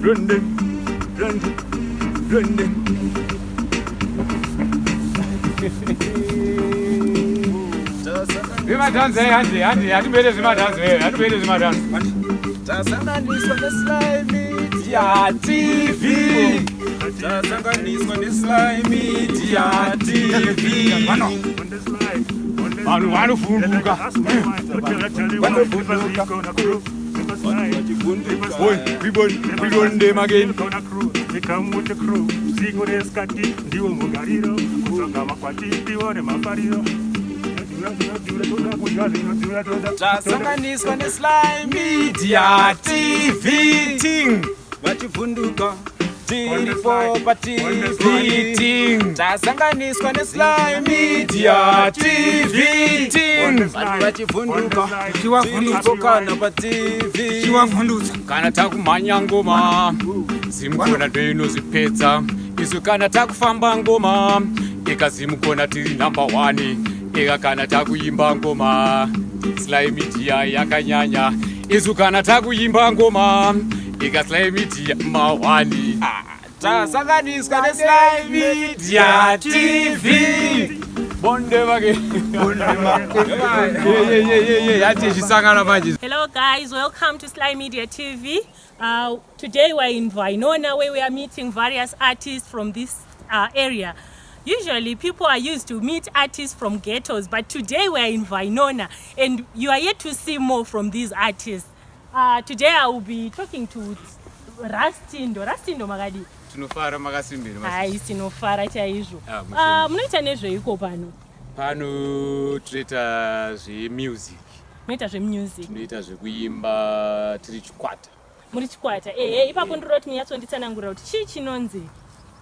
Rende, rende, rende. Zvemadhanzi ai handi handi hatimboite zvemadhanzi wewe hatimboite zvemadhanzi. Tasanganiswa neSly Media TV. Tasanganiswa neSly Media TV. Vanhu vanovhunduka. Boy, we born, we run them again. Siku reskati ndiwo mugariro kutsvaga makwati ndiwo nemafariro. Tasanganiswa neSly Media TV ting Vachivhunduka tiripo paTV. Ting. Tasanganiswa neSly Media TV ting. Vanhu vachivhunduka tiripo kana paTV. Chiwavhundutsa. Kana takumhanya ngoma, Zimkhona ndoinozvipedza. Isu kana takufamba ngoma, eka Zimkhona tiri number one. Eka kana takuimba ngoma, Sly Media yakanyanya. Isu kana takuimba ngoma, eka Sly Media mawani. Tasanganiswa neSly Media TV. Bonde vake. Ye ye ye ye yati ichisangana manje. Hello guys, welcome to Sly Media TV. Today we're in Vainona, where we are meeting various artists from this area. Usually people are used to meet artists from ghettos, but today we're in Vainona and you are yet to see more from these artists. Today I will be talking to Rastindo. Rastindo, makadii? Tinofara, makasimbiri? Hai, tinofara chaizvo. Ah, mushini. Munoita nezveiko pano? Pano tinoita zvemusic. Munoita zvemusic? Tinoita zvekuimba, tiri chikwata. Muri chikwata. Ehe, ipapo ndinoda kuti munyatsonditsanangurira kuti chii chinonzi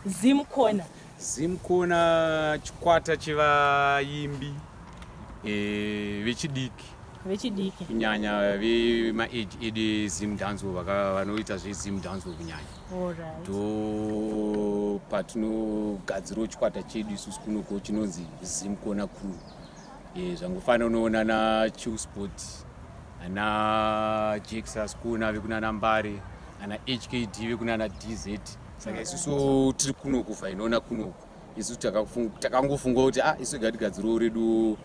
Zimcona. Zimcona chikwata chevaimbi vechidiki. Vechidiki. Kunyanya vemaage edu eZimdancehall, vanoita zveZimdancehall kunyanya. Ndo patinogadzirawo chikwata chedu isusu kunoko chinonzi Zimcona Crew. Zvangofanira unoona naChillsport, ana Jaxas kuna vekunana Mbare, ana HKD vekunana DZ. Saka isusu tiri kunoku Vainona kunoku, isu takangofunga kuti ah, isu ngatigadzirewo redu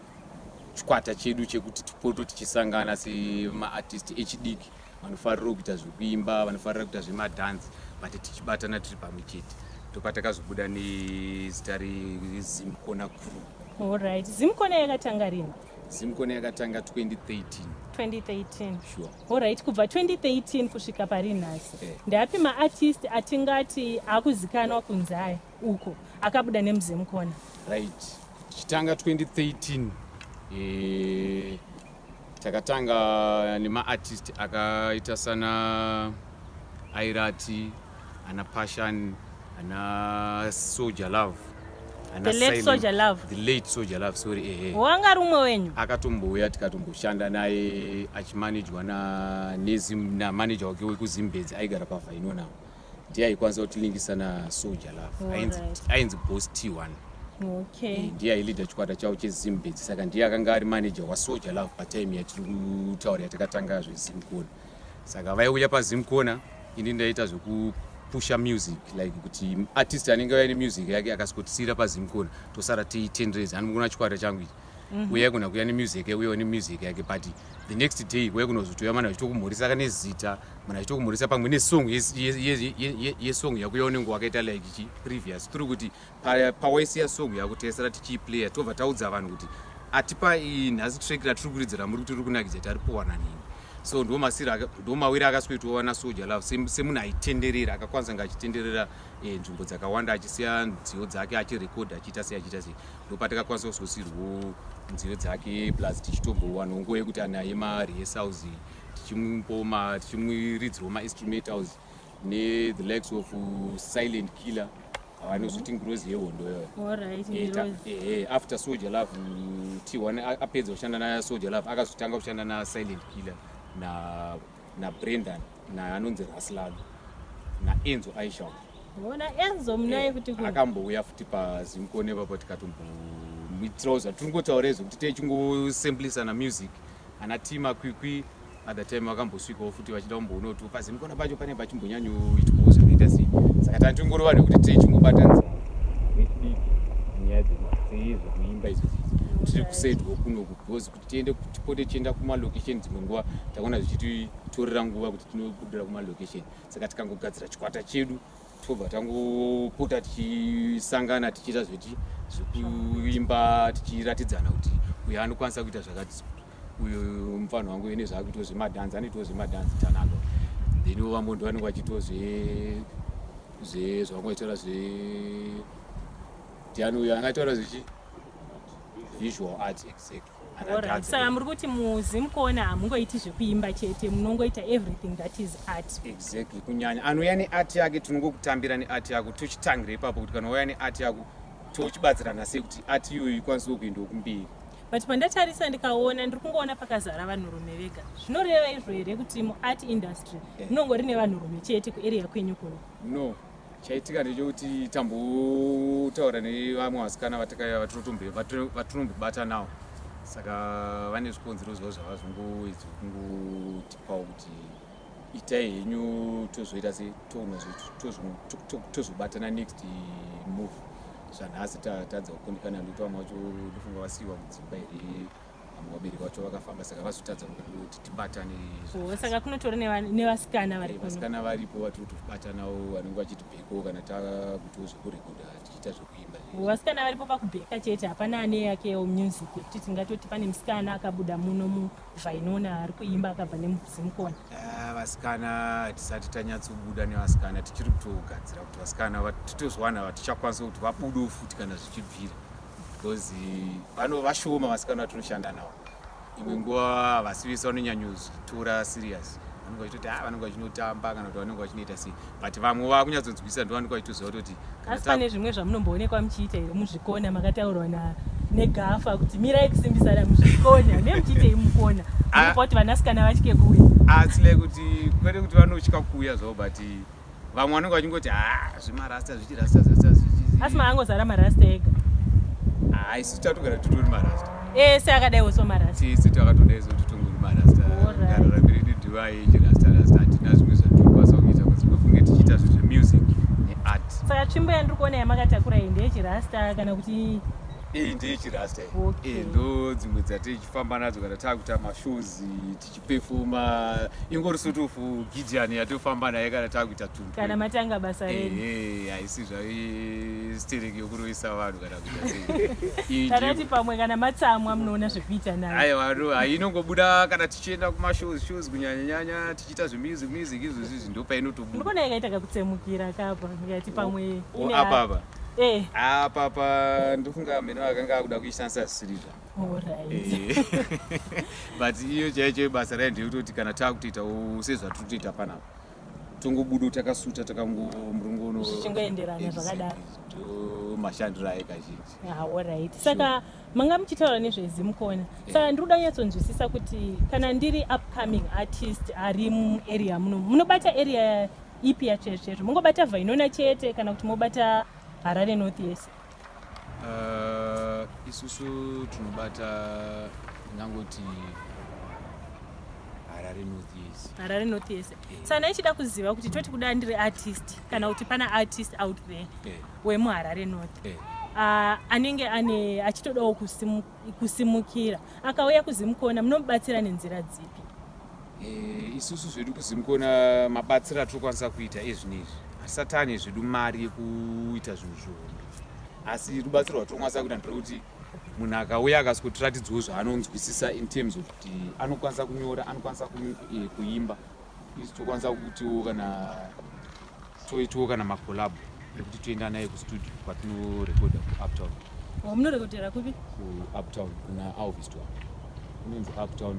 chikwata chedu chekuti tipoto tichisangana semaartist echidiki vanofarira kuita zvekuimba, vanofarira kuita zvemadhanzi, but tichibatana tiri pamwe chete. Ndopatakazobuda nezita reZimcona Crew. Alright, Zimcona yakatanga rini? Zimcona yakatanga 2013. 2013? Sure. Alright, kubva 2013 kusvika pari nhasi, ndeapi maartist atingati akuzikanwa kunzai uko akabuda nemuZimcona? Right, tichitanga 2013, takatanga nemaartist akaita sana Airati, ana Passion, ana Soldier Love, ana The late Soldier Love. The late Soldier Love, sorry, ehe. Wanga ari umwe wenyu? Akatombouya, tikatomboshanda naye achimanejwa namanager wake wekuZimbedzi aigara paVainona, ndiye aikwanisa kutilingisa naSoldier Love. Ainzi Boss T1. Ndiye ailidha chikwata chavo cheZimbedzi, saka ndiye akanga ari manager waSoldier Love patime yatiri kutaura yatakatanga zveZimcona. Saka vaiuya paZimcona, ini ndaita zvekupusha music, like kuti artist anenge auya nemusic yake akasikotisiyira paZimcona, tosara tiitenderedza. Anomuona chikwata changu ichi, uyai kuna kuya nemusic yake, uyawo nemusic yake, but the next day uya kunozotoya mana achitokumhorisa nezita, munhu achitokumhorisa pamwe nesong yesong yako yaunenge wakaita like chi previous through kuti pawaisiya song yako taisara tichiiplaya, tobva taudza vanhu kuti atipa iyi nhasi track ratiri kuridzira muri kuti riri kunakidza taripuwana nini. So ndo masiro ndo mawiri akaswetowa naSoldier Love semunhu aitenderera, akakwanisa nga achitenderera nzvimbo dzakawanda achisiya nziyo dzake, achirekodha, achiita sei, achiita sei. Ndo patakakwanisa kuzosirwo nziyo dzake, plus tichitombowana nguva yekuti anaye marehearsals, tichimuridzirawo mainstrumentals ne the likes of Silent Killer, vanozoti Ngirozi Yehondo iyoyo. Ngirozi. Ehe, after Soldier Love, T1 apedza kushanda naSoldier Love, akazotanga kushanda naSilent Killer naBrendan naanonzi Raslalo naEnzo Aishal. Ona Enzo munaye kuti kuno. Akambouya futi paZimcona ipapo, tikatombomuitirawo zvatiri ngotaura izvo kuti techingosamplisana music, ana Tima Kwikwi. Other time vakambosvikawo futi vachida kumboona kuti paZimukona pacho pane pachimbonyanyoitwawo zvakaita sei. Saka tandingori vanhu vekuti tichingobatanidza vechidiki nyaya dzezvekuimba idzodzi tiri kusedwo kunoku, because kuti tiende tipote tichienda kumalocation dzimwe nguva takaona zvichititorera nguva kuti tinobudira kumalocation. Saka tikangogadzira chikwata chedu, tobva tangopota tichisangana, tichiita zveti zvekuimba, tichiratidzana kuti uyo anokwanisa kuita zvakati, uyo mufanho wangu ine zvaakuitawo zvemadhanzi, anoitawo zvemadhanzi tanaka, then vamwe ndo vanenge vachiitawo zvavangoitaura zve ndiani uyo angataura zvechi visual art, exactly. Alright, saka muri kuti muZimkona hamungoiti zvekuimba chete, munongoita everything that is art? Exactly. Kunyanya anouya neart yake, tinongokutambira neart yako, tochitangira ipapo kuti kana wauya neart yako, tochibatsirana sei kuti art iyoyo ikwanisewo kuendawo kumberi. But pandatarisa ndikaona, ndiri kungoona pakazara vanhurume vega. Zvinoreva izvo here kuti muart industry munongori nevanhurume chete kuarea kwenyu kuno? No, chaitika ndechekuti tambotaura nevamwe vasikana vatinombobata nawo, saka vane zvikonzero zvavo zvavazongoedza kungotipawo kuti itai henyu, tozoita se tozobatana next move. Zvanhasi tatadza kukundikana nekuti vamwe vacho ndofunga vasiyiwa kudzimba here, vamwe vabereki vacho vakafamba, saka vazotadza kuti tibatane. Oh, saka kunotori nevasikana vari kuno? Vasikana varipo vatiri kutobata navo, vanenge vachitibhekawo kana takutiwo zvekurekodha, tichiita zvekuimba. Vasikana varipo pakubheka chete, hapana ane yakewo music yekuti tingatoti pane musikana akabuda muno muVainona ari kuimba akabva nemuZimukona? Ah, vasikana tisati tanyatsobuda nevasikana, tichiri kutogadzira kuti vasikana titozowana vatichakwanisa kuti vabudewo futi kana zvichibvira, because vano vashoma vasikana vatinoshanda navo. Imwe nguva havasi vese vanonyanyozvitora serious, vanenge vachitoti a vanenge vachinotamba kana kuti vanenge vachinoita sei, but vamwe vakunyatsonzwisa ndo vanenge vachitoziva kutoti kana Asi pane zvimwe zvamunomboonekwa muchiita here muzvikona? Makataurwa negafa kuti mirai kusimbisana muzvikona, nemuchiitei mukona? Ah. Munopa kuti vanasikana vatye kuuya? Asi like kuti kwete kuti vanotya kuuya zvavo, but vamwe vanenge vachingoti ha zvemarasta zvichirasta rasta. Asi maangozara marasta ega? Ha, isu tatogara titori marasta. Ese akadaiwo so marasta? Tese takatodai so titongori marasta. Gararame redu ndivai chirasta rasta, hatina zvimwe zvatinokwanisa kuita kunze kwekunge tichiita zvinhu zvemusic neart. Saka tsvimbo yandiri kuona yamakatakura iyi ndeyechirasta kana kuti? Iyi ndeyechirasta iyi. Okay. Ndo dzimwe dzatichifamba nadzo kana takuita mashows, tichipefoma, ingori sort of gideon yatofamba naye kana takuita tunhu. Kana matanga basa renyu. Ehe, haisi zvaistereki yokurovesa vanhu kana kuita sei. Iyi Kana kuti pamwe kana matsamwa munoona zvekuita nayo? Aiwa, no, hainongobuda kana tichienda kumashows shows, kunyanya nyanya tichiita zvemusic music izvozvi izvi, ndo painotobuda. Ndikuona yakaita kakutsemukira kapa, ndikati pamwe Apa apa? Eh. Apa pa ndofunga mheno akanga akuda kuishandisa zvisiri. Alright. But iyo chaiyo chaiyo basa rayo ndeyekutoti kana taakutoitawo sezvatiri kutoita panapa, tongobuda takasuta takango murungono. Zvichingoenderana zvakadaro. Ndo mashandiro ayo kazhinji. Ah, alright. Saka manga muchitaura nezveZimukona, saka ndiri kuda kunyatsonzwisisa kuti kana ndiri upcoming artist ari muarea muno, munobata area ipi yacho chaizvo? Mungobata Vainona chete kana kuti mobata Harare North yese? Isusu tinobata ndingangoti Harare North yese. Harare North yese. Saka ndaichida kuziva kuti toti kuda ndiri artist kana kuti pana artist out there wemuHarare North anenge ane achitodawo kusimukira, akauya kuZimukona, munomubatsira nenzira dzipi? Isusu zvedu kuZimukona, mabatsiro atinokwanisa kuita ezvinezvi, hatisati ane zvedu mari yekuita zvinhu zvihombe, asi rubatsiro rwatinokwanisa kuita nderekuti munhu akauya akasikotiratidzawo zvaanonzwisisa in terms of kuti anokwanisa kunyora, anokwanisa kuimba, isu tokwanisa kutiwo kana toitiwo kana macollab ekuti toenda naye kustudio kwatinorekodha kuUptown. Oh, munorekodhera kupi? KuUptown kuna Alvis Twam, inonzi Uptown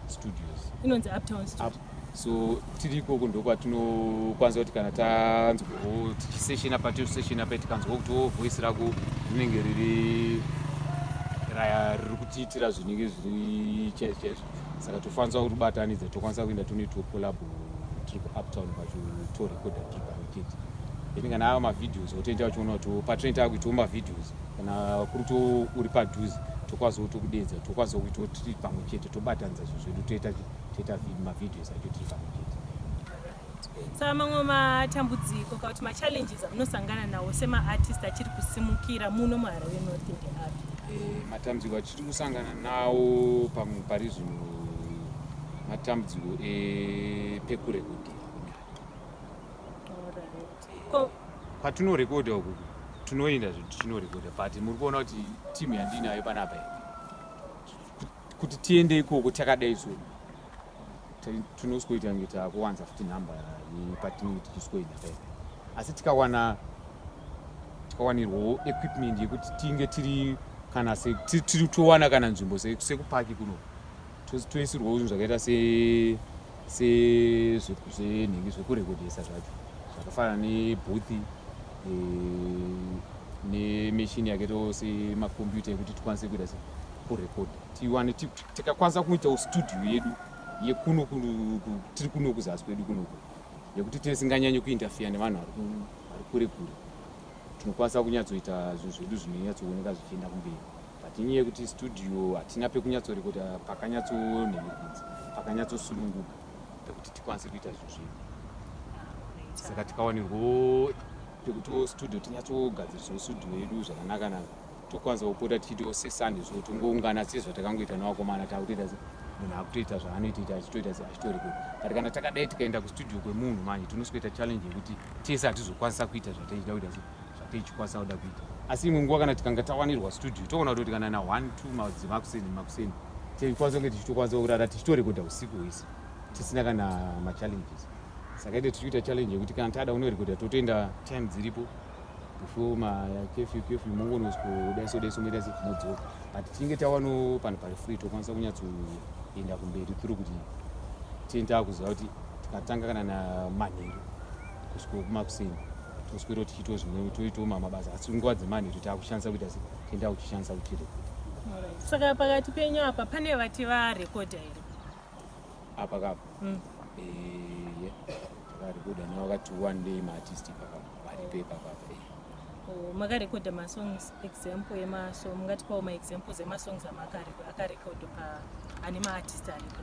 Studios. Inonzi Uptown Studio. Up. So tiri ikoko ndokwatinokwanisa kuti kana tanzwawo tichiseshena, patoseshena pa tikanzwa kuti o voice rako rinenge riri raya riri kutiitira zvinenge zviri chaizvo chaizvo, saka tofanisa kuribatanidza, tokwanisa kuenda tonoitawo collab tiri kuUptown kwacho, torekodha tiri pamwe chete. Then kana ava mavideos, otoenda vachiona kuti patinoita kuitawo mavideos, kana kuri to uri padhuze, tokwanisa kutokudedza, tokwanisa kuitawo tiri pamwe chete, tobatanidza zvinhu zvedu, toita Toita mavideos acho tiri pamwe chete. Saka mamwe matambudziko kana kuti machallenges amunosangana nawo semaartist achiri kusimukira muno muHarare North ndeapi? Matambudziko achiri kusangana nawo pamwe pari zvino matambudziko epekurekodhera. Kwatinorekodha uku tinoenda zvinhu tichinorekodha, but muri kuona kuti timu yandinayo panapa kuti tiende ikoko takadai, so tinosikoita kunge takuwanza futi nhamba yepatinenge tichisikoenda paipa. Asi tikawana tikawanirwawo equipment yekuti tinge tiri kana tiri towana kana nzvimbo sekupaki kuno, toisirwawo zvinhu zvakaita sezvenhingi zvekurekodhesa zvacho, zvakafanana nebooth, nemeshini yakaitawo semakombiyuta yekuti tikwanise kuita kurekodha, tiwane tikakwanisa kuitawo studio yedu yekuno tiri kuno kuzasi kwedu kunoku, yekuti tisinganyanyi kuinterfere nevanhu vari kure kure, tinokwanisa kunyatsoita zvinhu zvedu zvinonyatsooneka zvichienda kumberi. But inyaya yekuti studio hatina, pekunyatsorekodha pakanyatsonhengeredza, pakanyatsosununguka pekuti tikwanise kuita zvinhu zvedu. Saka tikawanirwawo pekuti studio tinyatsogadzirisawo studio yedu zvakanaka naka, tokwanisa kupota tichiitawo seSunday, so tongoungana sezvatakangoita nevakomana, takutoita munhu akutoita zvaanoitoita, achitoita achitorekodha. But kana takadai tikaenda kustudio kwemunhu manje, tinosikoita challenge yekuti tese hatizokwanisa kuita zvataichida kuita, zvataichikwanisa kuda kuita. Asi imwe nguva kana tikanga tawanirwa studio, toona kuti kana na 1 2 makuseni makuseni tikwanisa kunge tichitokwanisa kurara tichitorekodha usiku hwese tisina kana machallenges. Saka ide tichikuita challenge yekuti kana tada kunorekodha, totoenda time dziripo before macurfew, curfew mongonoskodaiso daiso, moita se modzoka. But tichinge tawano panhu pari free, tokwanisa kunyatsoenda kumberi through kuti tinge takuziva kuti tikatanga kana namanheru kusvika kumakuseni, toswera tichiitawo zvimwe, toitawo mamabasa, asi nguva dzemanheru taakushandisa kuita se tienda kuchishandisa kuchirekodha. Saka pakati penyu apa pane vati varekodha here? Apa kapa? Eye, takarekodha navakati one day maartist ipapa varipo ipapapa. Oh, makarekodha masongs, example yemasong, mungatipawo maexamples emasongs akarekodwa pa ane maartist aripo?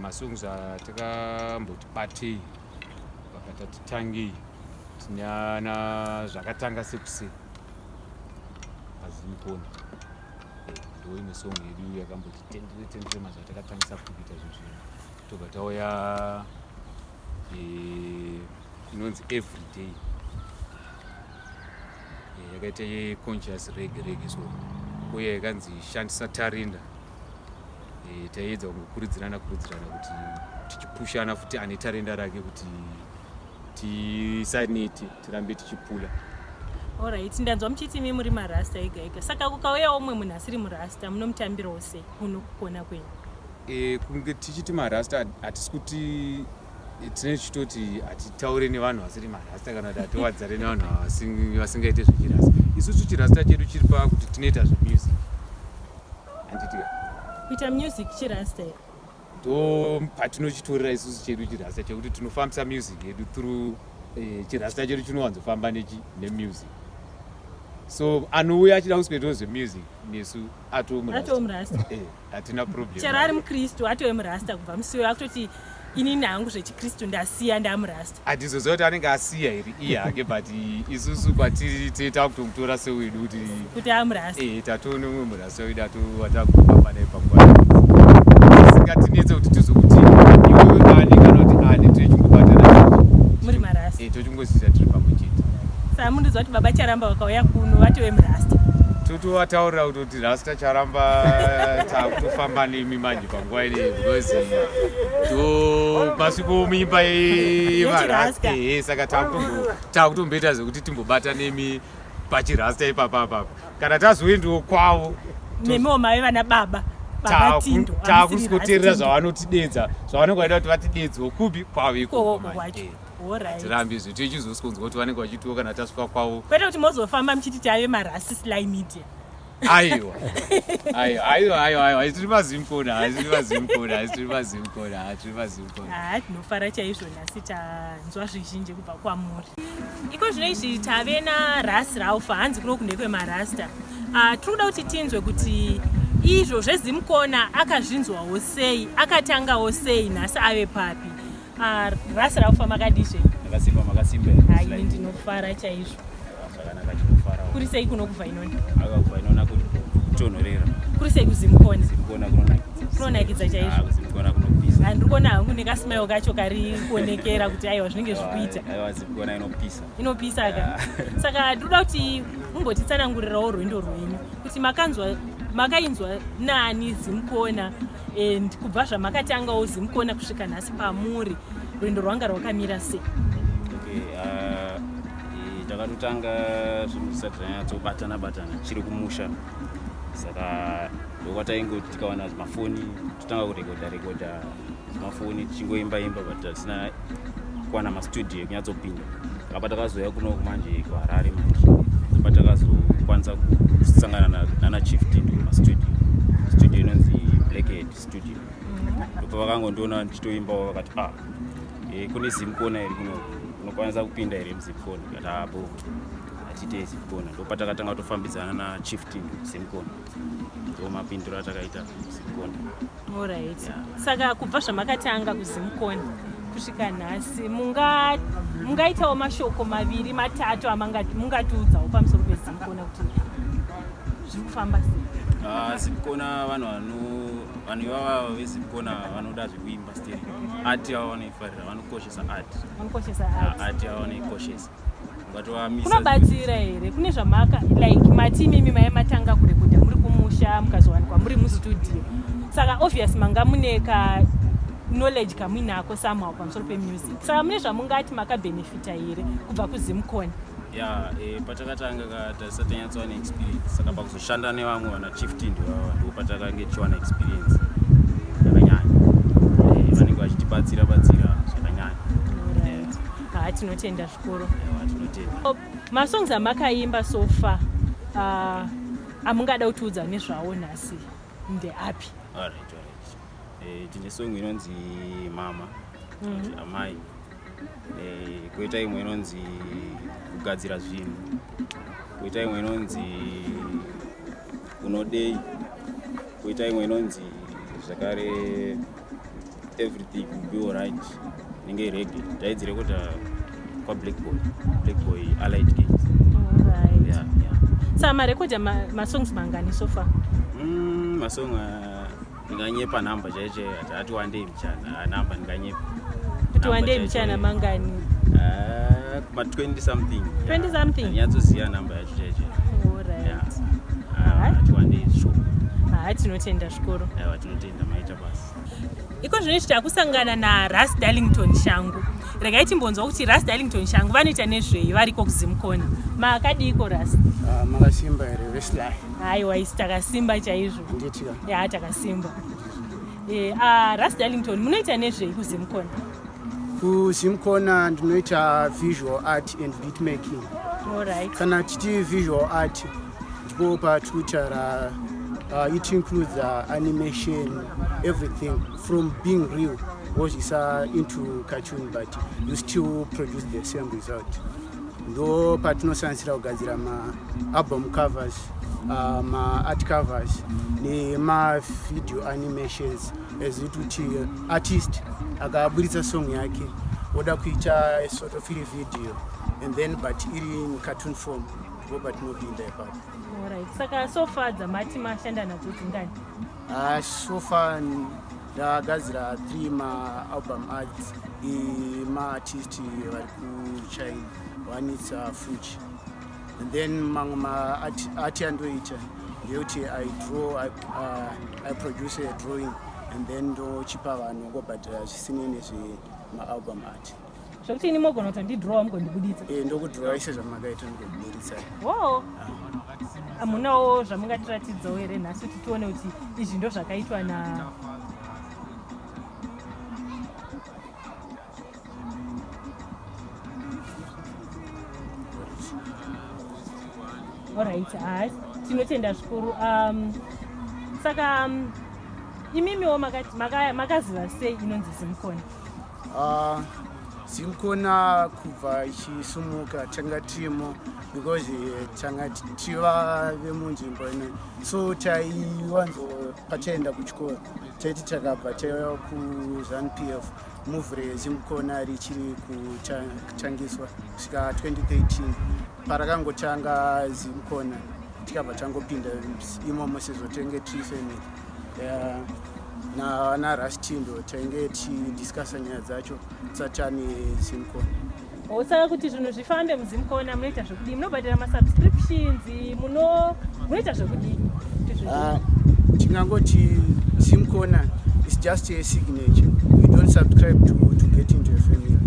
Masongs atakamboti batei vakatati tangei, tinana zvakatanga sekuse pazimukona, ndo imwe song yedu yakamboti tendere tendere mazuva takatangisa futi kuita zvinhu zvedu. Tobva tauya inonzi Everyday, yakaita yeconscious reggae reggae, so uye yakanzi Shandisa Tarinda. Taiedza kungokurudzirana kurudzirana kuti tichipushana futi ane tarenda rake kuti tisanete, tirambe tichipula. Alright, ndanzwa muchiti imi muri marasta ega ega, saka kukauyawo umwe munhu asiri murasta, munomutambirawo sei kuno kukona kwenyu? Kunge tichiti marasta, hatisi kuti tine tichitoti hatitaure nevanhu vasiri marasta kana kuti hatiwadzane nevanhu vasingaite zvechirasta. Isusu chirasta chedu chiri pakuti tinoita zvemusic, handitika? Kuita music chirasta here? Ndo patinochitorera isusu chedu chirasta chekuti tinofambisa music yedu through chirasta chedu chinowanzofamba nechi nemusic. So anouya achida kuswetawo zvemusic nesu atoo murasta. Hatina problem. Chero ari mukristu atove murasta kubva musi uyo, akutoti inini hangu zvechikristu ndasiya, ndamurasta. Hatizoziva kuti anenge asiya here iye hake, but isusu kwatiri takutomutora sewedu kuti kuti amurasta. Tatoone umwe murasta wedu atakufamba naye panguva, singatinetse kuti tizokuti iwewe ani kana kuti ani, tichingobatana muri marasta. Tochingozviita tiri pamwe chete. Saka mundoziva kuti Baba Charamba vakauya kuno vatove murasta? Totovataurira kutoti Rasta Charamba takutofamba nemi manje panguva ineyi, because to masviko muimba yemarasta. Saka takutomboita zvekuti timbobata nemi pachirasta ipapa apapa, kana tazoendiwo kwavo. Nemiwo mave vana baba, Baba Tindo. Takusikoteerera zvavanotidedza, zvavanenge vaida kuti vatidedzewo kupi kwavo ikoko ikoko. Kwacho. Alright. Tirambi izvo, tichizosonzwa kuti vanenge vachitiwo kana tasvika kwavo. Kwete kuti mozofamba muchiti tave marasi Sly Media. Aiwa, aiwa, aiwa, aiwa, aiwa, tiri mazimkona, tiri mazimkona, tiri mazimkona, tiri mazimkona. Haa, tinofara chaizvo nhasi, tanzwa zvizhinji kubva kwamuri. Iko zvino izvi tave naRas Ralph, hanzi kuno kune kwemarasta. Tiri kuda kuti tinzwe kuti Izvo zveZimkona akazvinzwawo sei, akatangawo sei, nhasi ave papi? Rasi Raufa, makadii zvenyu? Ndakasimba, makasimba? Hai, ndinofara chaizvo. Zvakanaka, tinofara. Kuri sei kuno kuVainona? Aka kuVainona kuri kutonhorera. Kuri sei kuZimkona? Zimkona kunonakidza. Kunonakidza chaizvo. Ah, kuZimkona kunopisa. Handiri kuona hangu nekasmile kacho kari kuonekera kuti aiwa, zvinenge zvikuita. Aiwa, Zimkona inopisa. Inopisa ka. Saka ndinoda kuti mumbotitsanangurirawo rwendo rwenyu, kuti makanzwa, makainzwa nani Zimkona, and kubva zvamakatangawo Zimkona kusvika nhasi pamuri, rwendo rwanga rwakamira sei? Okay, takatotanga zvinhu zvisati zvanyatsobatana batana, chiri kumusha. Saka ndokwataingoti tikawana mafoni totanga kurekodha rekodha mafoni, tichingoimba imba, but tisina kuwana mastudio ekunyatsopinda. Apa takazoya kuno manje kuHarare manje, apa takazokwanisa kusangana nana Chief Tindo kumastudio, studio inonzi Blackhead Studio. Ndopa vakangondiona ndichitoimbawo, vakati, "Ah, kune Zimkona iri kuno, unokwanisa kupinda here muZimkona?" Kati, "Apo hatite Zimkona." Ndopa takatanga kutofambidzana naChief Tindo Zimkona, ndo mapindiro atakaita Zimkona. Alright. Saka kubva zvamakatanga kuZimkona kusvika nhasi, mungaitawo mashoko maviri matatu mungatiudzawo pamusoro peZimkona kuti zviri kufamba sei? Ah, Zimkona, vanhu vanhu ivava veZimkona vanoda zvekuimba steri. Art yavo vanoifarira, vanokoshesa art. Vanokoshesa Ah, art. Art yavo vanoikoshesa, ungatovamisa. Kunobatsira here? Kune zvamaka, like mati imimi maiva matanga kurekodha muri kumusha, mukazowanikwa muri mustudio, saka obvious manga mune ka knowledge kamuinako somehow pamusoro pemusic. Saka mune zvamungati makabhenefita here kubva kuZimkona? Ya, patakatanga ka tisati tanyatsowana experience. Saka pakuzoshanda nevamwe vana Chief Tindo vava, ndo patakange tichiwana experience yakanyanya. Vanenge vachitibatsira batsira zvakanyanya. Alright. Ha, tinotenda zvikuru. Ewa, tinotenda. Masongs amakaimba so far, amungada kutiudza nezvawo nhasi ndeapi? Alright. Tine song inonzi Mama, kuti Amai. Koita imwe inonzi Kugadzira Zvinhu, koita imwe inonzi Unodei, koita imwe inonzi zvakare Everything Will Be Alright, inenge reggae. Taidzirekodha kwaBlackboy, Blackboy Allied Games. Alright. Yeah. Saka marekodha masongs mangani so far? Masong ndinganyepa nhamba chaicho, ati wandei mchana namba, ndinganyepa. Kuti wandei mchana mangani? Ah, kuma 20 something. 20 something? Nyatsoziva namba yacho chaicho. Alright. Ati wandei sure. Ha, tinotenda zvikuru. Aiwa, tinotenda, maita basa. Iko zvino izvi takusangana naRas Darlington Shangu. Regai timbonzwa kuti Ras Darlington Shangu vanoita nezvei variko kuZimkona. Makadiiko, Ras? Ah, makasimba here veSly? Haiwa, isi takasimba chaizvo. Handitika? Ya, takasimba. Ras Darlington, munoita nezvei kuZimkona? KuZimkona ndinoita visual art and beat making. Alright. Kana titi visual art, ndipo patikutaura, it includes animation, everything from being real wozvisa into cartoon, but you still produce the same result. Ndo patinosanganisira kugadzira maalbum covers, maart covers nemavideo animations, as it kuti artist akaburitsa song yake oda kuita a sort of iri video and then but iri in cartoon form, ndipo patinopinda ipapo. Alright. Saka so far dzamati mashanda nadzo dzingani? So far ndagadzira three maalbum arts emaartist vari kuChina. One is Fuji, and then mamwe maart andoita ndeyekuti I draw, I produce a drawing and then ndochipa vanhu ngobhadhara zvisinei nezvemaalbum art. Zvokuti ini mogona kutondidrowa mugondibuditsa? Ndokudrowa ise zvamakaita, ndikubuditsa. Wo, hamunawo zvamungatiratidzawo here nhasi kuti tione kuti izvi ndo zvakaitwa na? Alright, ha, tinotenda zvikuru. Saka imimiwo makaziva sei inonzi Zimkona? Uh, Zimkona kubva ichisumuka tanga tirimo because tanga tiva vemunzvimbo ino, so taiwanzo pataenda kuchikoro taiti takabva taiva kuZANU PF, move reZimkona richiri kutangiswa kusvika 2013 parakangotanga Zimkona, tikabva tangopinda imomo sezvo tenge tiri family naRastindo, tainge tichidiscussa nyaya dzacho tisati Zimkona. Saka kuti zvinhu zvifambe muZimkona munoita zvekudii? Munobhadhara masubscriptions? Munoita zvekudii? Ah, tingangoti Zimkona is just a signature. You don't subscribe to get into a family.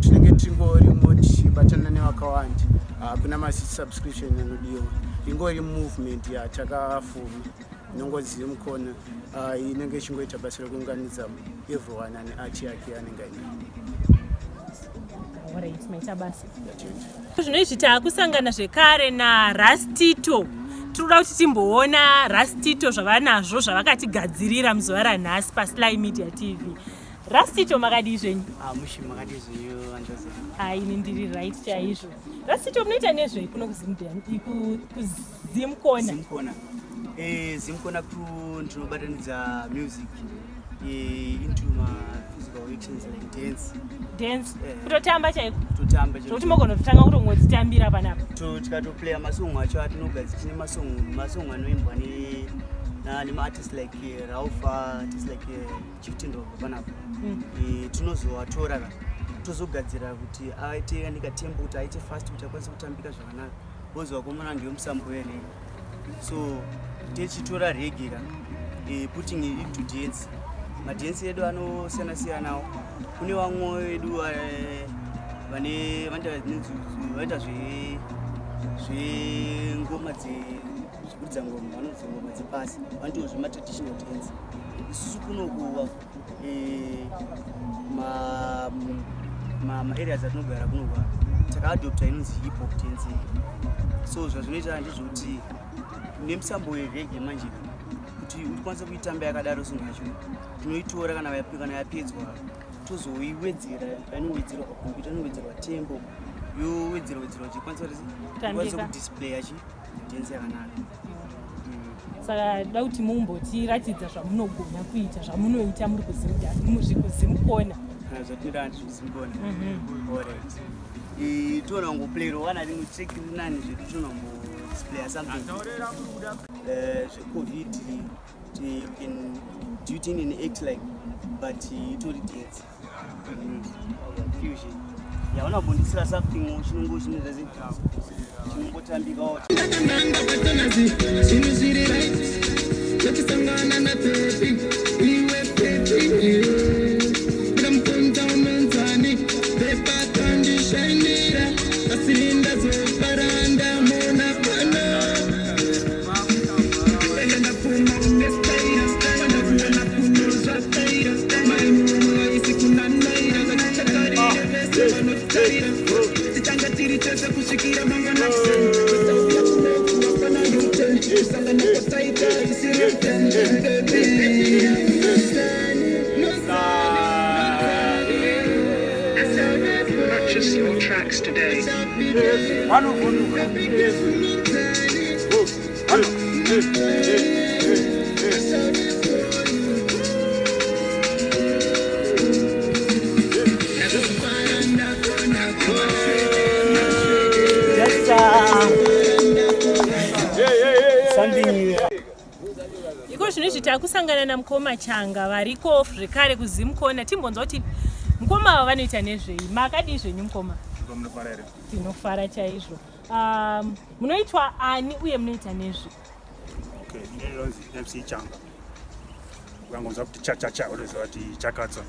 Tinenge tingorimo tichibatana nevakawanda, hakuna masubscription anodiwa. Ingori movement yatakafuma inongozi Zimkona, inenge ichingoita basa rekuunganidza everyone ane art yake anenge ainayo. Alright, maita basa. Zvinoizvi taakusangana zvekare naRastito. Tiri kuda kuti timboona Rastito zvavanazvo zvavakatigadzirira muzuva ranhasi paSly Media TV. Rastito, makadii zvenyu? Ah, mushi, makadii zvenyu andozi? Aini ndiri right chaizvo. Rastito, munoita nezvei kuno kuZimkona? Zimkona, Zimkona crew, ndinobatanidza music into ma-physical actions like dance. Dance? Eh. Kutotamba chaiko? Kutotamba. Zvokuti mogona kutotanga kutongodzitambira panapa? Tikatoplaya masong acho atinogadzira, tine masong anoimbwa nemaartist like Ralph, artist like Chief Tindova panapa. Tinozovatora ka, tozogadzira kuti aite nekatempo, kuti aite fast, kuti akwanise kutambika zvakanaka, because vakomana ndiyo musambo wereggae. So tichitora reggae ka, putting it into dance. Madhensi edu anosiyana siyanawo. Kune vamwe vedu vane vanoita zvengoma, zvekuridza ngoma, vanoridza ngoma dzepasi, vanoitawo zvematraditional dance. Isusu kunoku maareas atinogara kunoku takaadopta inonzi hip hop dance. So zvazvinoita ndezvekuti nemusambo wereggae manje, kuti ukwanise kuitamba yakadaro song yacho, tinoitora kana yapedzwa, tozoiwedzera painowedzerwa pakombiyuta, inowedzerwa tempo, yowedzerwa wedzerwa chikwanisa kuti ikwanise Kutambika. kudisplaya chi dance yakanaka. Saka da kuti mumbotiratidza zvamunogona kuita, zvamunoita muri kuZimkona. Kana zvatinoita ndizvikuZimkona. Alright, toona kungoplayero kana rimwe track riri nani zvedu, toona kumbodisplaya something zveCovid, kuti you can do it in an act like, but itori dance fusion yaona kumbondisira something chinongo chinoita se chinongotambikawo. Zvinhu zviri right, tochisangana napepi, iwe pepi, ndikamukonza unonzani pepa kandishainira, asi ndazofara ndamona pano. Ende ndapfuma unestaira, pandakuona kuno zvataira, maimumu aisi kunanaira, zvatichakarire vese vanotarira, titanga tiri tese kusvikira mangwana kuseni. Kutauya kunoku hapana U-turn, kusangana kwataita isiri ten, baby. Nozani, nozani. Purchase your tracks today. Vanovhunduka. Just something. Iko zvino izvi takusangana namukoma Changa variko zvekare kuZimkona. Timbonzwa kuti mukoma ava vanoita nezvei. Makadii zvenyu, mukoma? Munofara here? Tinofara chaizvo. Munoitwa ani uye munoita nezvei? Okay, ini ndinonzi MC Changa. Ukangonzwa kuti cha cha cha, unoziva kuti chakatsva.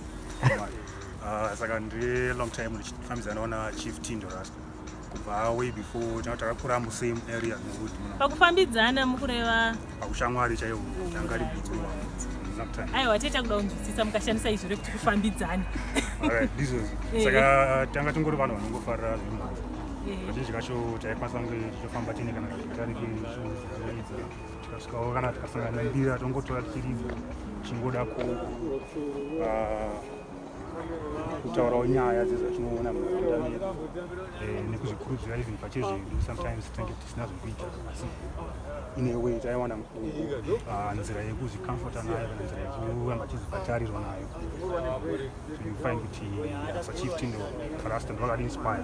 Saka ndiri long time ndichifambidzanawo naChief Tindo Rasta kubva way before. Tanga takakura musame area muhood muno. Pakufambidzana mukureva? Paushamwari chaiwo, tanga ri long time. Aiwa, tiita kuda kunzwisisa mukashandisa izvo rekuti kufambidzana. Alright, ndizvozvo. Saka tanga tingori vanhu vanongofarira zvemhanzi. Kazhinji kacho taikwanisa kunge tichifamba tiine kana kagitari kedu, tikasvikawo kana tikasangana nembira, tongotora tichiridza, tichingoda ku Kutaurawo nyaya dzezvatinoona munharaunda medu eh, nekuzvikurudzira even pachezvedu. Sometimes tinenge tisina zvekuita, asi in a way taiwana ah, nzira yekuzvicomforta nayo kana nzira yekuramba tichizvibhatarirwa nayo. So you find kuti saChief Tindo Rasta ndovakati inspire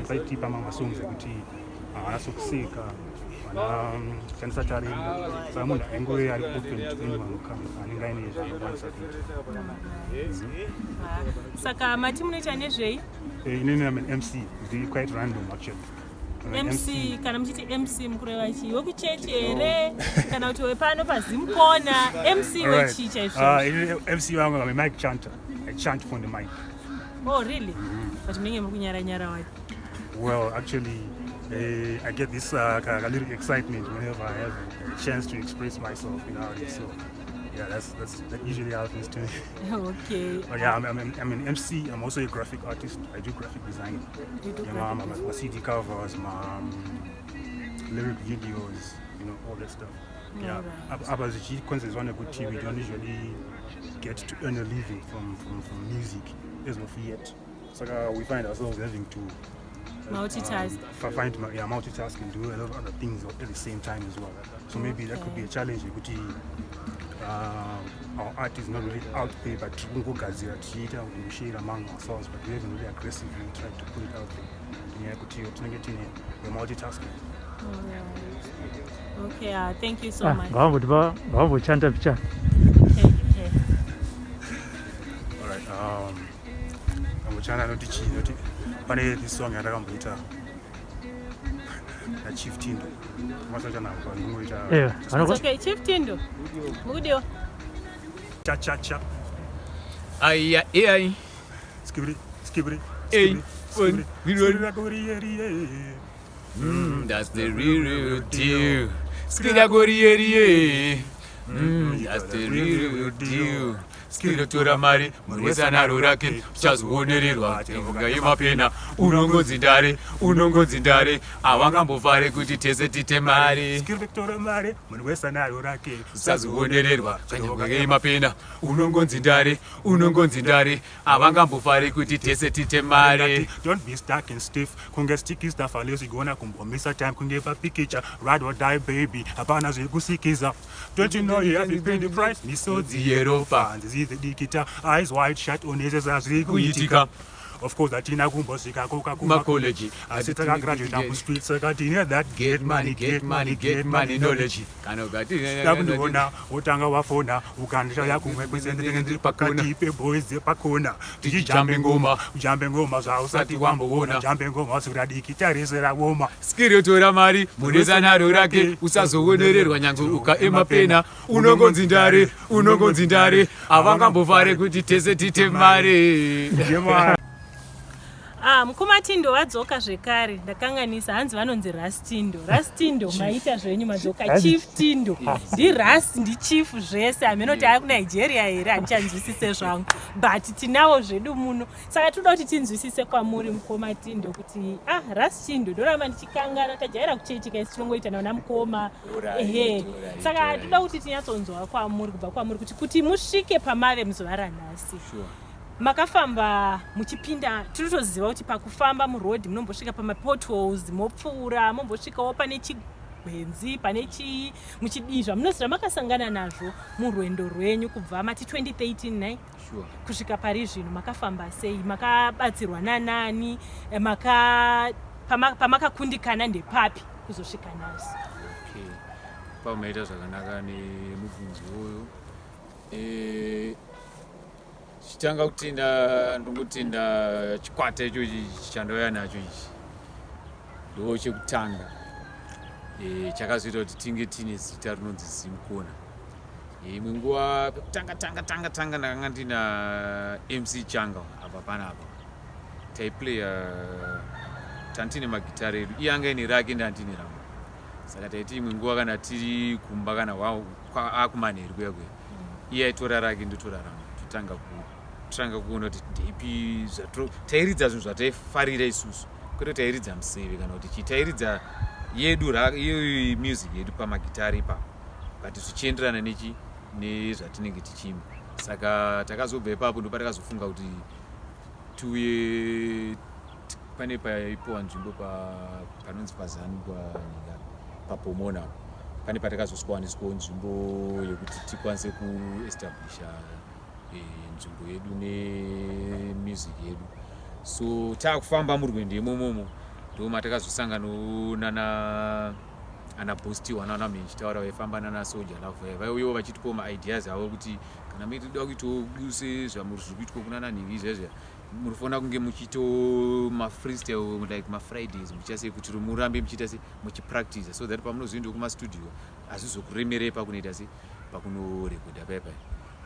vaitipa mamwe masongs ekuti haana sokuseka, vanashandisa tarenda. Saka munhu aingove ari open to anyone who comes anenge aine zvaanokwanisa kuita. Ah, saka mati munoita nezvei? Eh, inini I'm an MC. Ndiri quite random actually. I'm an MC. Kana muchiti MC mukureva chii? Wekuchechi here kana kuti wepano paZimkona? MC wechii chaizvo? Ah, inini MC vangu, I'm a mic chanter. I chant on the mic. Oh really? But munenge muri kunyaranyara wati. Well, actually, I get this kind of little excitement whenever I have a chance to express myself in audio. So, yeah, that usually happens to me. But yeah, I'm an MC. I'm also a graphic artist. I do graphic design. You do Yeah, my, graphic my CD covers, my lyric videos, all that stuff. Yeah. Apa zvichikonzerwa nekuti we don't usually get to earn a living from music as of yet. Saka we find ourselves having to Multitask. Find yeah, multitask and do a lot of other things at the same time as well. So maybe that could be a challenge yekuti our art is not really out there, but tirikungogadzira tichiita we share among ourselves, but we haven't really aggressively tried to put it out there. Nenyaya yekuti tinenge tine, we're multitasking. Alright. Okay, thank you so Ah, much. Ngavambochanta pichana. Okay. All right. Ambochana noti chii, noti pane this song yandakamboita naChief Tindo. Masachanako ndingoita It's okay, Chief Tindo. Mukudiwa. Cha cha cha. Aya, ai. Skibidi skibidi. Ey, skibidi one, skibidi. That's the real, real deal. Skida goriyerie. That's the real, real deal. Skirotora mari murwesa naro rake, uchazoonererwa imvunga yemapena. Unongonzi ndare, unongonzi ndare, havangambofare kuti tese tite mari. Skibidi mari munhu wese anaro rake. Usazoonererwa imvunga yemapena, unongonzi ndare, unongonzi ndare, havangambofare kuti tese tite mari. Don't be stuck and stiff kunge sticky stuff unless igona kumbomisa time kunge papikicha. Ride or die baby, hapana zvekusikiza. Don't you know you have to pay the price? Misodzi yeropa, nzizi dikita, eyes wide shut, onezesa zviri kuitika. Kuitika. Of course hatina kumbosvika koka kumakoleji, asi takagraduata mustreet, saka tine that get money, get money, get money knowledge. Kana ukati Takundiona wotanga wafona, ukandishaya kumwe kwese ndinenge ndiri pakati peboys dzepakona, tichijambe ngoma, ujambe ngoma zvausati wamboona, jambe ngoma usiradiki tarese rawoma. Skirotora mari munesa naro rake, usazoonererwa nyange ukaemapena. Unongonzi ndare, unongonzi ndare, havangambofare kuti tese tite mari. Ah, mukoma Tindo vadzoka zvekare. Ndakanganisa, hanzi vanonzi Rastindo. Rastindo, maita zvenyu madzoka. Chief Tindo. NdiRast, ndiChief zvese. Hameno kuti ari kuNigeria here, handichanzwisise zvangu. But tinawo zvedu muno. Saka toda kuti tinzwisise kwamuri mukoma Tindo kuti ah, Rastindo, ndoramba ndichikangana, tajaira kuchechi isi tinongoita nana mukoma. Ehe. Saka toda kuti tinyatsonzwa kwamuri, kubva kwamuri kuti musvike pamave muzuva ranhasi. Makafamba muchipinda, tinotoziva kuti pakufamba murodhi munombosvika pamapotholes, mopfuura, mombosvikawo pane chigwenzi, pane chii, muchidii, zvamunozi zvamakasangana nazvo murwendo rwenyu kubva mati 2013 nai kusvika pari zvino, makafamba sei? Makabatsirwa nanani? Eh, pamakakundikana ndepapi kuzosvika nhasi? Okay, pamaita zvakanaka nemubvunzo uyu. Chitanga kutenda, ndongotenda chikwata ichochi chandauya nacho ichi, ndo chekutanga chakazoita kuti tinge tiine zita rinonzi Zimkona. Imwe nguva pekutanga tanga tanga tanga ndakanga ndina MC Changa apa panapa, taiplaya tantine magitare edu, iye anga ine rake, ndandine rangu. Saka taiti imwe nguva kana tiri kumba kana akumanheru kuya kuya, iye aitora rake, ndotora rangu, totanga kutanga kuona kuti ndeipi tairidza zvinhu zvataifarira isusu, kwete tairidza museve kana kuti chii. Tairidza yedu iyoyo music yedu pamagitari ipapo, but zvichienderana nechi nezvatinenge tichiimba. Saka takazobva ipapo ndopatakazofunga kuti tiuye pane paipiwa nzvimbo panonzi pazanu panyika paPomona pane patakazoswaniswawo nzvimbo yekuti tikwanise kuestablisha nzvimbo yedu nemusic yedu. So taakufamba murwendo imomomo ndo matakazosanganawo nana ana Bostiwa nana Menchitaura vaifamba nana Soja Love vaiuyawo vachitipawo maideas avo kuti kana muchida kuitawo sezvamuri zviri kuitwa kunana nhingi izvezvi munofanira kunge muchiitawo mafreestyle like mafridays muchiita sei kuti murambe muchiita sei muchipractice so that pamunozoendawo kumastudio hazvizokuremerei pakunoita sei pakunorekodha paya paya.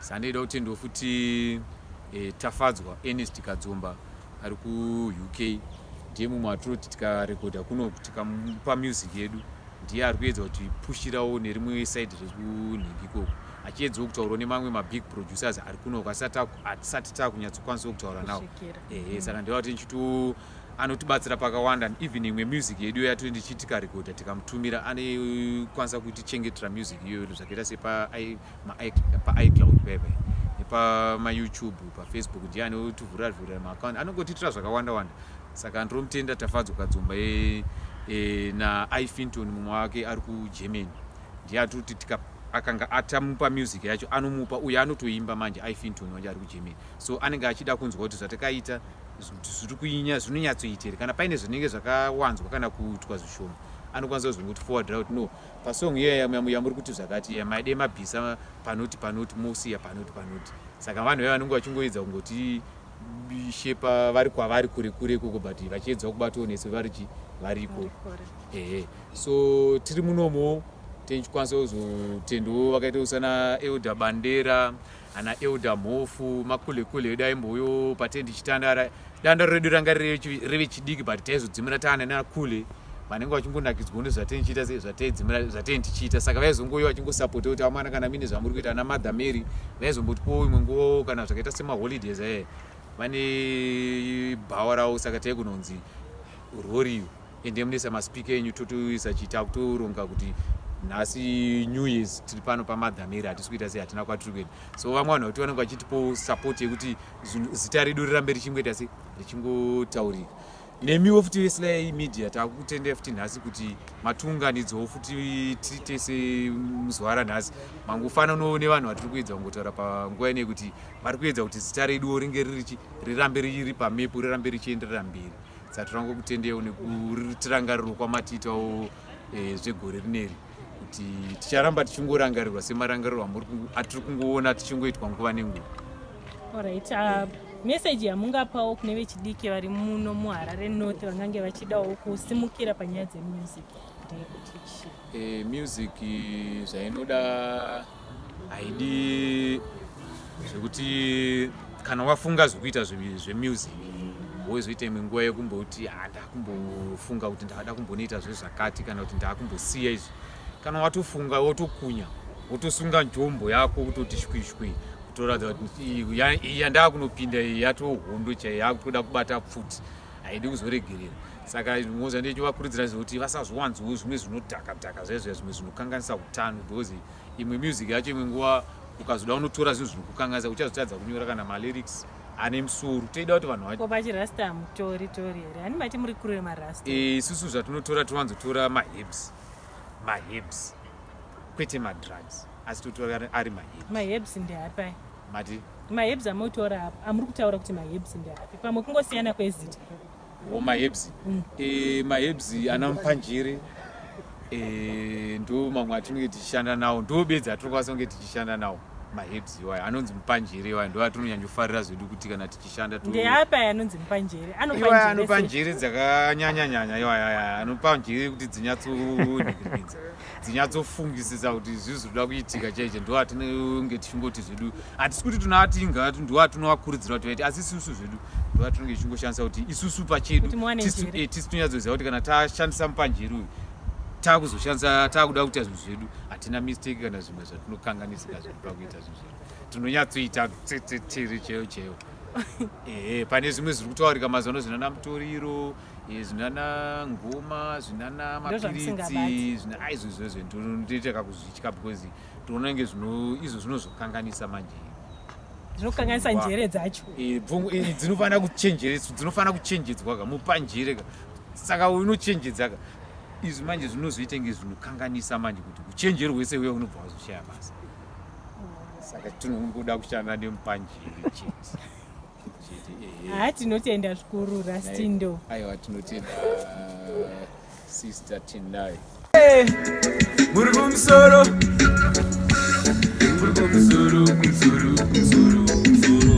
Sandaida kutendawo futi Tafadzwa Ernest Kadzomba ari kuUK, ndiye mumwe atinoti tikarekodha kuno tikamupa music yedu, ndiye ari kuedza kuti pushirawo nerimwe side rekunhingi ikoko, achiedzawo kutaurawo nemamwe mabig producers ari kuno atisati takunyatsokwanisa kutaura nawo. Ehe, saka ndeva kuti ndichito anotibatsira pakawanda. Even imwe music yedu yatinenge tichiti tikarekodha tikamutumira anokwanisa kutichengetera music iyoyo zvakaita sepaicloud pepe nepamayoutube, pafacebook, ndiye anotivhurira vhurira maaccount, anongotiitira zvakawanda wanda. Saka ndiromutenda Tafadzwa Kadzomba naifinton mumwe wake ari kuGermany, ndiye atoti akanga atamupa music yacho anomupa uye anotoimba manje. Ifinton wanje ari kuGermany, so anenge achida kunzwa kuti zvatakaita zviri kuinya zvinonyatsoita here, kana paine zvinenge zvakawanzwa kana kuitwa zvishoma anokwanisa kuzongoti forward kuti no, pasong iya yamuri kuti zvakati maide mabhisa panoti panoti mosiya panoti panoti. Saka vanhu vaya vanenge vachingoedza kungoti shepa vari kwavari kure kure ikoko, but vachiedzawo kubatawo nesu vari variko. Ehe, so tiri munomo tichikwanisa kuzotendawo vakaita sana Elder Bandera, ana Elder Mhofu, makule kule edu aimbouyo patendi chitandara. Dandaro redu ranga revechidiki, but taizodzimira taana nakule vanenge vachingonakidzwawo nezvatenichiita zvataidzimira zvateni tichiita. Saka vaizongouya vachingosapota kuti amana kana mine zvamuri kuita. Ana Mother Mary vaizombotipowo imwe nguvawo kana zvakaita semaholidays aya, vane bhawa ravo, saka taigononzi roriyo ende munoisa maspeaker enyu totoisa chiita kutoronga kuti nhasi New Years tiri pano paMother Mary, hatisi kuita sei, hatina kwatiri kuenda. So vamwe vanhu vakuti vanenge vachitipowo support yekuti zita redu rirambe richingoita sei richingotaurika. Nemiwo futi veSly Media takukutendai futi nhasi kuti matiunganidzawo futi tiri tese muzuva ranhasi. Mangofananawo nevanhu vatiri kuedza kungotaura panguva inei kuti vari kuedza kuti zita reduwo ringe ririchi rirambe riri pamepu, rirambe richienderera mberi. Saka tirangokutendeiwo nekutirangariro kwamatiitawo zvegore rineri kuti ticharamba tichingorangarirwa semarangariro atiri kungoona tichingoitwa nguva nenguva. Alright, message yamungapawo kune vechidiki vari muno muHarare North vangange vachidawo kusimukira panyaya dzemusic ndeyekuti chii? Music zvainoda haidi zvekuti kana wafunga zvekuita zvemusic wozoita imwe nguva yekumboti ndakumbofunga kuti ndakada kumbonoita zvezvakati kana kuti ndakumbosiya izvi. Kana watofunga wotokunya, wotosunga njombo yako kutoti shwishwi, kutoratidza kuti iyi yandakunopinda iyi yatohondo chaiyo, yakutoda kubata pfuti, haidi kuzoregerera. Saka moza ndichivakurudzira zvekuti vasazowanzawo zvimwe zvinodhaka dhaka zvaizvo, zvimwe zvinokanganisa utano, because imwe music yacho imwe nguva ukazoda unotora zvinhu zvinokukanganisa uchazotadza kunyora kana malyrics ane musoro. Toida kuti vanhu Ko pachirasta mutori tori here? Hani mati muri kuru yemarasta? Isusu zvatinotora towanzotora maherbs, maherbs kwete madrugs, asi totora ari maherbs. Maherbs ndeapi? Mati? Maherbs amotora apa amuri kutaura kuti maherbs ndeapi? Pamwe kungosiyana kwezita. O, maherbs. Maherbs ana mupanjere ndo mamwe atinenge tichishanda nawo, ndo bedzi atinokwanisa kunge tichishanda nawo maherbs iwayo anonzi mupanjere iwayo, ndo atinonyanyofarira zvedu kuti kana tichishanda Ndeapi aya anonzi mupanjere? Iwaya anopa njere dzakanyanyanyanya, iwaya anopa njere kuti dzinyatsonhikiridza, dzinyatsofungisisa kuti izvi zvinoda kuitika chaicho. Ndo atinenge tichingoti zvedu, hatisi kuti tinoatinga ndo atinovakurudzira kuti vaite, asi isusu zvedu ndo atinenge tichingoshandisa kuti isusu pachedu tisu tonyatsoziva kuti kana tashandisa mupanjere uyu taakuzoshandisa, taakuda kuita zvinhu zvedu, hatina mistake kana zvimwe zvatinokanganisika zvedu pakuita zvinhu zvedu, tinonyatsoita tiri chaiyo chaiyo. Ehe, pane zvimwe zviri kutaurika mazuva ano zvinana mutoriro, zvinana ngoma, zvinana mapiritsi, zvina aizvo izvozvo ndoita kakuzvitya because tinoona kunge izvo zvinozokanganisa manje. Zvinokanganisa njere dzacho. Eh, eh, dzinofanira kuchenjereswa, dzinofanira kuchenjedzwa ka, mupanjere ka. Saka unochenjedza ka. Izvi manje zvinozoita inge zvinokanganisa manje kuti uchenjeri hwese huya unobva wazoshaya basa. Saka tinongoda kushanda nemupanjere chete. Chete, eh, eh. Haa tinotenda zvikuru Rastindo. Aiwa tinotenda sister Tendai. Muri kumusoro, muri kumusoro, kumusoro, kumusoro, kumusoro.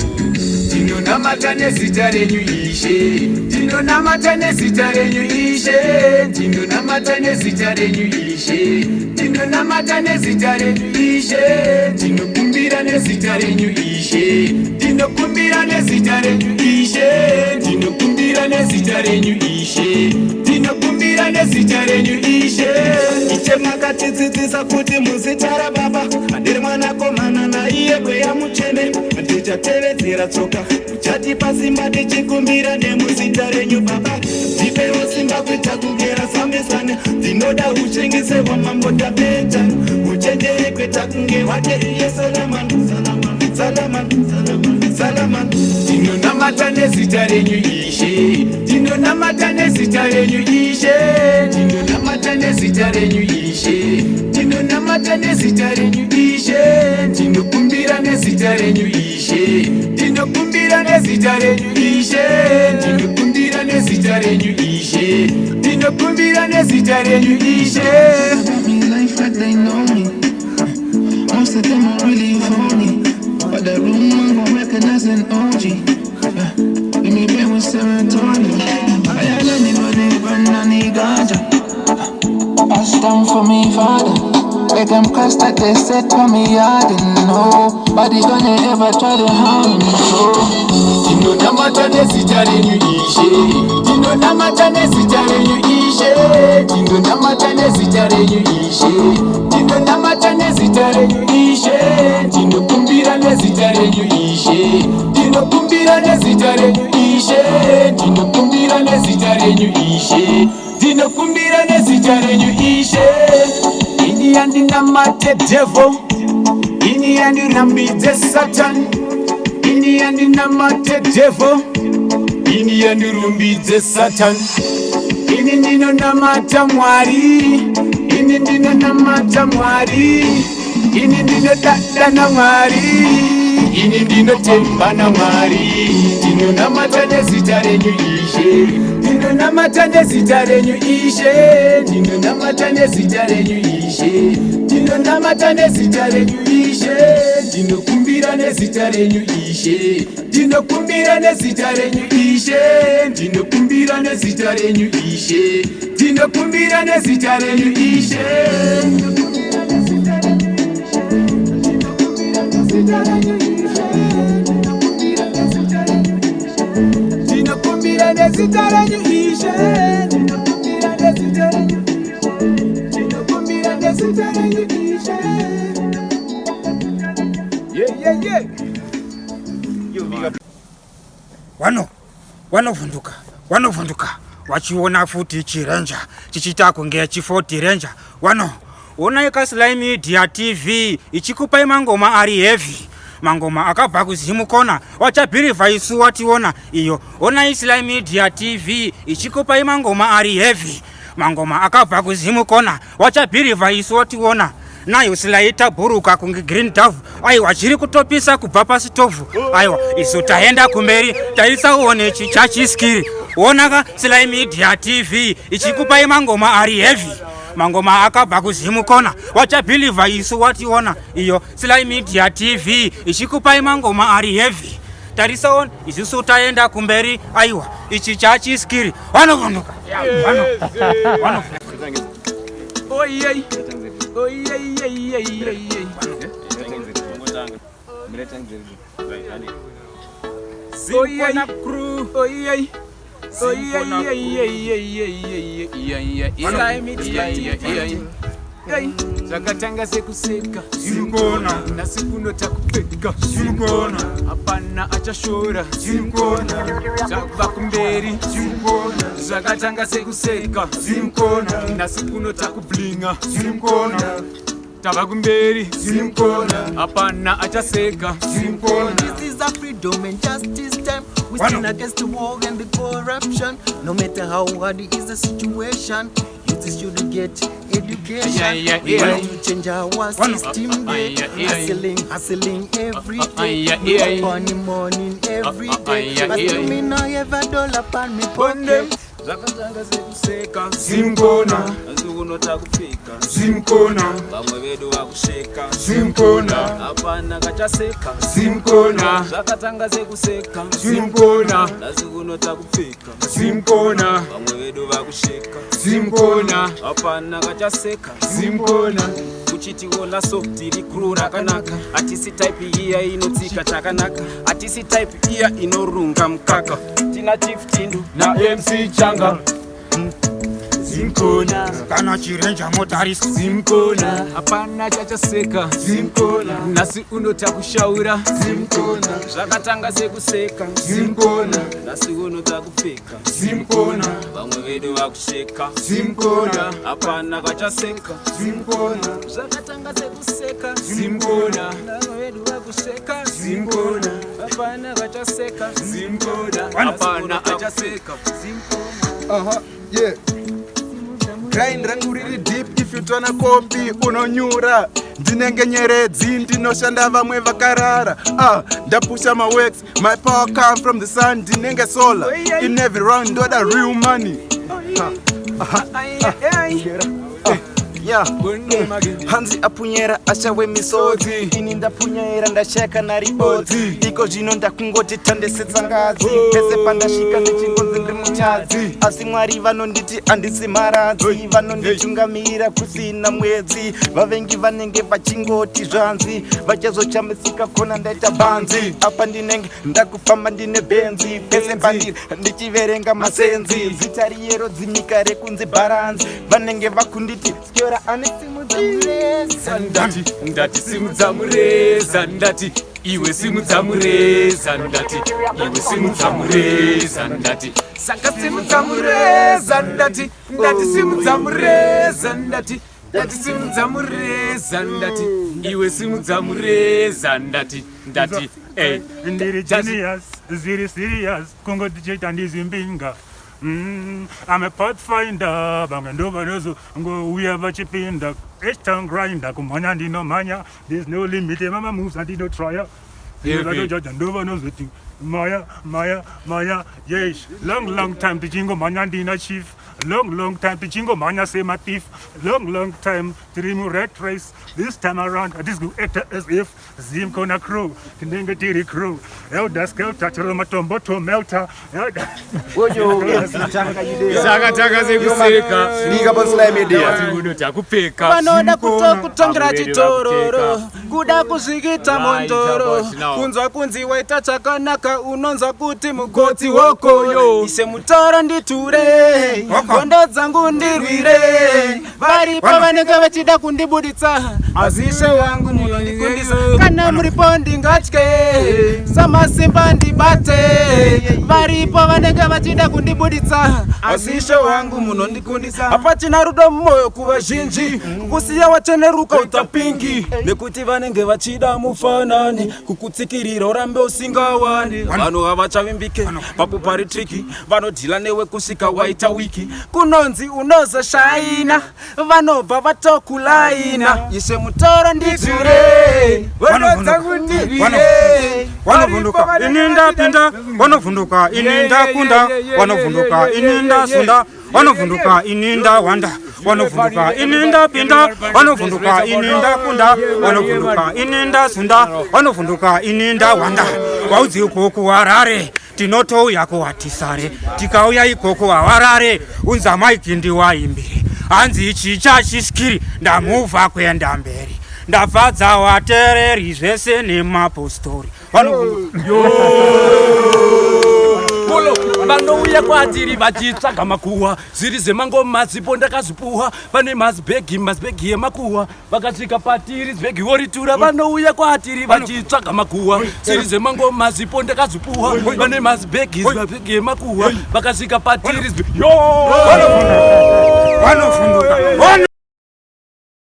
Tinonamata nezita renyu Ishe, tinonamata nezita renyu Ishe, tinonamata nezita renyu Ishe, tinonamata nezita renyu Ishe, tinokumbira nezita renyu Ishe, tinokumbira nezita renyu Ishe, tinokumbira nezita renyu Ishe, tinokumbira nezita renyu Ishe. Ishe makatidzidzisa kuti muzita raBaba ndiri mwanakomana naiye Mweya Mutsvene tichatevedzera tsoka, muchatipa simba tichikumbira nemuzita renyu Baba, tipewo simba kuita kunge raSamesani, ndinoda uchengese hwamambo Tapeta, uchenjere kuita kunge hwake iye Salamani, Salamani, Salamani, Salamani. Tinonamata nezita renyu Ishe, tinonamata nezita renyu Ishe, tinonamata nezita renyu Ishe, tinonamata nezita renyu Ishe, tinokumbira nezita renyu Ishe, tinokumbira nezita renyu Ishe, tinokumbira nezita renyu Ishe, tinokumbira nezita renyu Ishe. Me life like they know me. Most of them are really phony, but the room I'm gon' recognize an OG. Yeah. Give me brain with serotonin. I had anybody burn on the ganja. I stand for me, father. Make them curse that they said for me, I didn't know. Body gonna ever try to harm me, so. Tinonamata nezita renyu Ishe, tinonamata nezita renyu Ishe, tinonamata nezita renyu Ishe, tinonamata nezita renyu Ishe, tinokumbira nezita renyu Ishe, tinokumbira nezita renyu Ishe, tinokumbira nezita renyu Ishe, tinokumbira nezita renyu Ishe. Ini handinamate devil, ini handirambidze Satan, ini handinamate devil, ini handirumbidze Satan, ini ndinonamata Mwari, ini ndinonamata Mwari, ini ndinodada naMwari, ini ndinotemba naMwari. Tinonamata nezita renyu Ishe, tinonamata nezita renyu Ishe, tinonamata nezita renyu Ishe, tinonamata nezita renyu Ishe, tinokumbira nezita renyu Ishe, tinokumbira nezita renyu Ishe, tinokumbira nezita renyu Ishe, tinokumbira nezita renyu Ishe. Tinokumbira nezita renyu Ishe, tinokumbira nezita renyu, tinokumbira nezita renyu Ishe. Yeah, yeah, yeah. Wano wanovhunduka, wanovhunduka wachiona futi chirenja chichiita kunge chi40 Ranger. Wano onai kaSly Media TV ichikupai mangoma ari heavy, mangoma akabva kuZimukona, wachabhirivha isu wationa iyo. Onai Sly Media TV ichikupai mangoma ari heavy, mangoma akabva kuZimukona, wachabhirivha isu wationa. Nayo Sly tabhuruka kunge green dove, aiwa chiri kutopisa kubva pasitovhu. Aiwa isu taenda kumberi, tarisa uone chichachiskiri. Onaka Sly Media TV ichikupai mangoma ari heavy, mangoma akabva kuZimukona, wachabhilivha isu wationa iyo. Sly Media TV ichikupai mangoma ari heavy, tarisaona isusu taenda kumberi. Aiwa ichi chachiskiri, vanovhunduka. Oh yeah. Oh yeah, yeah, yeah, yeah, yeah. Oh yeah. Oh yeah. Oh yeah, yeah, yeah, yeah, yeah, yeah, yeah, yeah. Sly Media TV. Hey. Zvakatanga sekuseka, Zimukona. nhasi kuno takupfeka, Zimukona. hapana achashora, Zimukona. zvabva kumberi, Zimukona. zvakatanga sekuseka, Zimukona. nhasi kuno takublinga, Zimukona. Tava kumberi. Zimkona. Hapana achaseka. Zimkona. This is a freedom and justice time. We stand against the war and the corruption. No matter how hard is the situation, youth should get education. We want to change our system day. Hustling, hustling every day. No money, morning every day. But to me no ever dollar pan me pocket. Zvakatanga sekuseka. Zimkona. Asi unota kupfeka. Zimkona. Vamwe vedu vakusheka. Zimkona. Hapana kachaseka. Zimkona. Zvakatanga sekuseka. Zimkona. Asi unota kupfeka. Zimkona. Vamwe vedu vakusheka. Zimkona. Hapana kachaseka. Zimkona. Uchitiona so tiri crew rakanaka, hatisi type iya inotsika chakanaka, hatisi type iya inorunga mukaka. Tina Chief Tindu naMC Changa. Zimkona. Kana chirenja motarisa. Zimkona. Hapana chachaseka. Zimkona. Nhasi unota kushaura. Zimkona. Zvakatanga sekuseka. Zimkona. Nhasi unota kupfeka. Zimkona. Vamwe vedu vakusheka. Zimkona. Hapana kachaseka. Zimkona. Zvakatanga sekuseka. Zimkona. Vamwe vedu vakusheka. Zimkona. Hapana kachaseka. Zimkona. Hapana achaseka. Aha, yeah. Grind rangu riri deep, if you tona kopi unonyura. Ndinenge nyeredzi, ndinoshanda vamwe vakarara. Ah, ndapusha maworks, my power come from the sun. Ndinenge solar in every round, ndoda real money. Ha, aha, ah, Yeah. Hanzi apunyera ashawe misodzi, ini ndapunyera ndasheka naribodzi. Iko zvino ndakungoti tandese tsangadzi. Pese pandasvika ndichingonzi ndiri mutadzi, asi Mwari vanonditi handisi maradzi. Vanonditungamira kusina mwedzi. Vavengi vanenge vachingoti zvanzi vachazochamisika kona ndaita bhanzi. Apa ndinenge ndakufamba ndine benzi, pese pandiri ndichiverenga masenzi. Zita riyero dzimika rekunzi bharanzi. Vanenge vakunditi tyora ane simudza mureza. Ndati, ndati simudza mureza, ndati iwe simudza mureza, ndati iwe simudza mureza, ndati saka simudza mureza, ndati, ndati simudza mureza, ndati, ndati simudza mureza, ndati iwe simudza mureza, ndati, ndati eh. Ndiri genius, zviri serious, kungoti chete handizimbinga. I'm a pathfinder, vamwe ndo vanozongouya vachipinda. H-town grinder, kumhanya ndinomhanya, there's no limit, mama moves andinotrya. Vanojaja ndo vanozoti maya maya maya, yes. Long long time tichingomhanya ndina chief, long long time tichingomhanya sematif, long long time tiri murat race. This time around hatisi kuacta as if. Zimkona crew, tinenge tiri crew, elder skelter, chero matombo tomelta. Zvakatanga sekuseka. Big up on Sly Media. Unoti kupfeka. Vanoda kutongera chitororo, kuda kuzvikita mondoro. Kunzwa kunzi waita chakanaka, unonzwa kuti mugotsi wokoyo. Ise mutoro nditure, hondo dzangu ndirwire. Varipo vanenge vachida kundibuditsa, asi Ishe wangu munondikundisa. Kana muripo ndingatye, samasimba ndibate. Varipo vanenge vachida kundibuditsa, asi Ishe wangu munondikundisa. Hapachina rudo mumwoyo kuvazhinji, kukusiya wacheneruka utapingi, nekuti vanenge vachida mufanani, kukutsikirira urambe usingawani. Vanhu havachavimbike papo pari triki, vanodhila newe kusvika waita wiki. Kunonzi unozoshaina, vanobva vatokulaina. Ishe mutoro ndidzure, hondo dzangu ndirwire. Vanovhunduka ini ndapinda, vanovhunduka ini ndakunda, vanovhunduka ini ndasunda, vanovhunduka ini ndawanda, vanovhunduka ini ndapinda, vanovhunduka ini ndakunda, vanovhunduka ini ndasunda, vanovhunduka ini ndawanda. Waudzi ikoko Harare, tinotouya kuwatisare, tikauya ikoko hawarare. Unza maiki ndiwaimbire, hanzi ichi chachiskiri, ndamuvha kuenda mberi, ndafadza watereri zvese nemapostori. Polo vanouya kwatiri vachitsvaga makuhwa, zviri zvemangoma zipo ndakazvipuhwa. Vane mazibhegi, mazibhegi emakuhwa, vakasvika patiri zibhegi voritura. Vanouya kwatiri vachitsvaga makuhwa, zviri zvemangoma zipo ndakazvipuhwa. Vane mazibhegi, mazibhegi emakuhwa, vakasvika patiri yo Vanovhunduka.